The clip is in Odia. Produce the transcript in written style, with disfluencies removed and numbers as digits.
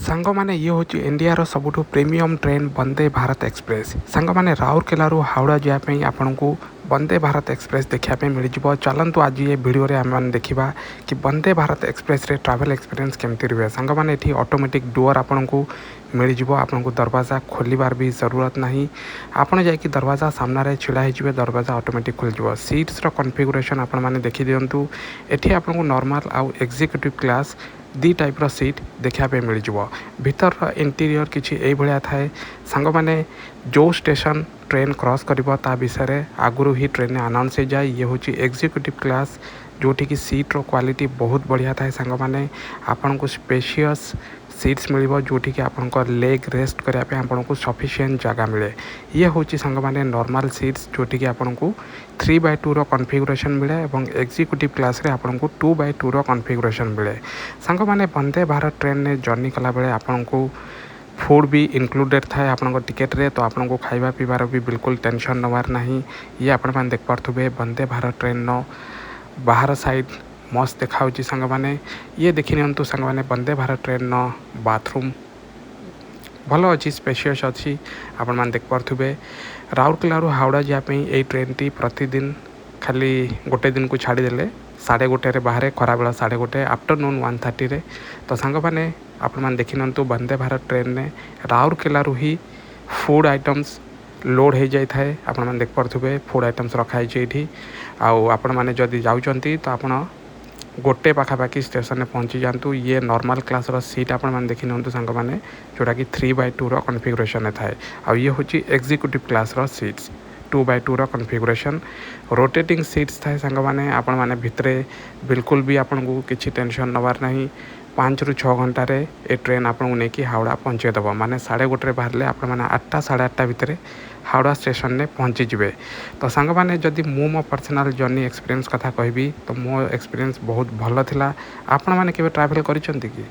ସାଙ୍ଗମାନେ, ଇଏ ହେଉଛି ଇଣ୍ଡିଆର ସବୁଠୁ premium train Vande Bharat express. ସାଙ୍ଗମାନେ, ରାଉରକେଲାରୁ ହାୱଡ଼ା ଯିବା ପାଇଁ ଆପଣଙ୍କୁ ବନ୍ଦେ ଭାରତ ଏକ୍ସପ୍ରେସ୍ ଦେଖିବା ପାଇଁ ମିଳିଯିବ। ଚାଲନ୍ତୁ, ଆଜି ଏ ଭିଡ଼ିଓରେ ଆମେମାନେ ଦେଖିବା କି ବନ୍ଦେ ଭାରତ ଏକ୍ସପ୍ରେସ୍ରେ ଟ୍ରାଭେଲ୍ ଏକ୍ସପିରିଏନ୍ସ କେମିତି ରୁହେ। ସାଙ୍ଗମାନେ, ଏଠି ଅଟୋମେଟିକ୍ ଡୋର୍ ଆପଣଙ୍କୁ ମିଳିଯିବ। ଆପଣଙ୍କୁ ଦରବାଜା ଖୋଲିବାର ବି ଜରୁରତ ନାହିଁ। ଆପଣ ଯାଇକି ଦରବାଜା ସାମ୍ନାରେ ଛିଡ଼ା ହେଇଯିବେ, ଦରବାଜା ଅଟୋମେଟିକ୍ ଖୋଲିଯିବ। ସିଟ୍ସର କନଫିଗୁରେସନ୍ ଆପଣମାନେ ଦେଖିଦିଅନ୍ତୁ। ଏଠି ଆପଣଙ୍କୁ ନର୍ମାଲ୍ ଆଉ ଏକ୍ଜିକ୍ୟୁଟିଭ୍ କ୍ଲାସ୍ ଦୁଇ ଟାଇପ୍ର ସିଟ୍ ଦେଖିବା ପାଇଁ ମିଳିଯିବ। ଭିତରର ଇଣ୍ଟେରିୟର୍ କିଛି ଏଇଭଳିଆ ଥାଏ। ସାଙ୍ଗମାନେ, ଯେଉଁ ଷ୍ଟେସନ୍ ଟ୍ରେନ୍ କ୍ରସ୍ କରିବ, ତା ବିଷୟରେ ଆଗରୁ ହିଁ ଟ୍ରେନ୍ରେ ଆନାଉନ୍ସ ହେଇଯାଏ। ଇଏ ହେଉଛି ଏକ୍ଜିକ୍ୟୁଟିଭ୍ କ୍ଲାସ୍, ଯେଉଁଠିକି ସିଟ୍ର କ୍ୱାଲିଟି ବହୁତ ବଢ଼ିଆ ଥାଏ। ସାଙ୍ଗମାନେ, ଆପଣଙ୍କୁ ସ୍ପେସିୟସ୍ ସିଟ୍ସ ମିଳିବ, ଯେଉଁଠିକି ଆପଣଙ୍କ ଲେଗ୍ ରେଷ୍ଟ କରିବା ପାଇଁ ଆପଣଙ୍କୁ ସଫିସିଏଣ୍ଟ ଜାଗା ମିଳେ। ଇଏ ହେଉଛି ସାଙ୍ଗମାନେ ନର୍ମାଲ୍ ସିଟ୍ସ, ଯେଉଁଠିକି ଆପଣଙ୍କୁ 3x2ର କନଫିଗୁରେସନ୍ ମିଳେ ଏବଂ ଏକ୍ଜିକ୍ୟୁଟିଭ୍ କ୍ଲାସ୍ରେ ଆପଣଙ୍କୁ 2x2ର କନଫିଗୁରେସନ୍ ମିଳେ। ସାଙ୍ଗମାନେ, ବନ୍ଦେ ଭାରତ ଟ୍ରେନ୍ରେ ଜର୍ଣ୍ଣି କଲାବେଳେ ଆପଣଙ୍କୁ ଫୁଡ଼୍ ବି ଇନକ୍ଲୁଡ଼େଡ଼୍ ଥାଏ ଆପଣଙ୍କ ଟିକେଟ୍ରେ। ତ ଆପଣଙ୍କୁ ଖାଇବା ପିଇବାର ବି ବିଲକୁଲ ଟେନସନ୍ ନେବାର ନାହିଁ। ଇଏ ଆପଣମାନେ ଦେଖିପାରୁଥିବେ, ବନ୍ଦେ ଭାରତ ଟ୍ରେନ୍ର ବାହାର ସାଇଡ଼୍ ମସ୍ତ ଦେଖାହେଉଛି। ସାଙ୍ଗମାନେ, ଇଏ ଦେଖିନିଅନ୍ତୁ ସାଙ୍ଗମାନେ, ବନ୍ଦେ ଭାରତ ଟ୍ରେନ୍ର ବାଥରୁମ୍ ଭଲ ଅଛି, ସ୍ପେସିୟସ୍ ଅଛି। ଆପଣମାନେ ଦେଖିପାରୁଥିବେ, ରାଉରକେଲାରୁ ହାୱଡ଼ା ଯିବା ପାଇଁ ଏଇ ଟ୍ରେନ୍ଟି ପ୍ରତିଦିନ, ଖାଲି ଗୋଟେ ଦିନକୁ ଛାଡ଼ିଦେଲେ, 1:30ରେ ବାହାରେ, ଖରାବେଳ 1:30, ଆଫ୍ଟରନୁନ୍ 1:30ରେ। ତ ସାଙ୍ଗମାନେ, ଆପଣମାନେ ଦେଖିନିଅନ୍ତୁ, ବନ୍ଦେ ଭାରତ ଟ୍ରେନ୍ରେ ରାଉରକେଲାରୁ ହିଁ ଫୁଡ଼୍ ଆଇଟମ୍ସ ଲୋଡ଼୍ ହେଇଯାଇଥାଏ। ଆପଣମାନେ ଦେଖିପାରୁଥିବେ, ଫୁଡ଼୍ ଆଇଟମ୍ସ ରଖାହେଇଛି ଏଇଠି। ଆଉ ଆପଣମାନେ ଯଦି ଯାଉଛନ୍ତି, ତ ଆପଣ ଗୋଟେ ପାଖାପାଖି ଷ୍ଟେସନରେ ପହଞ୍ଚି ଯାଆନ୍ତୁ। ଇଏ ନର୍ମାଲ୍ କ୍ଲାସ୍ର ସିଟ୍ ଆପଣମାନେ ଦେଖିନିଅନ୍ତୁ ସାଙ୍ଗମାନେ, ଯେଉଁଟାକି 3x2ର କନଫିଗୁରେସନ୍ରେ ଥାଏ। ଆଉ ଇଏ ହେଉଛି ଏକ୍ଜିକ୍ୟୁଟିଭ୍ କ୍ଲାସ୍ର ସିଟ୍ସ, 2x2ର କନଫିଗୁରେସନ୍, ରୋଟେଟିଂ ସିଟ୍ସ ଥାଏ। ସାଙ୍ଗମାନେ, ଆପଣମାନେ ଭିତରେ ବିଲକୁଲ ବି ଆପଣଙ୍କୁ କିଛି ଟେନସନ୍ ନେବାର ନାହିଁ। 5ରୁ 6 ଘଣ୍ଟାରେ ଏ ଟ୍ରେନ୍ ଆପଣଙ୍କୁ ନେଇକି ହାୱଡ଼ା ପହଞ୍ଚେଇ ଦେବ। ମାନେ 1:30ରେ ବାହାରିଲେ ଆପଣମାନେ 8ଟା 8:30 ଭିତରେ ହାୱଡ଼ା ଷ୍ଟେସନରେ ପହଞ୍ଚିଯିବେ। ତ ସାଙ୍ଗମାନେ, ଯଦି ମୁଁ ମୋ ପର୍ସନାଲ୍ ଜର୍ଣ୍ଣି ଏକ୍ସପିରିଏନ୍ସ କଥା କହିବି, ତ ମୋ ଏକ୍ସପିରିଏନ୍ସ ବହୁତ ଭଲ ଥିଲା। ଆପଣମାନେ କେବେ ଟ୍ରାଭେଲ୍ କରିଛନ୍ତି କି?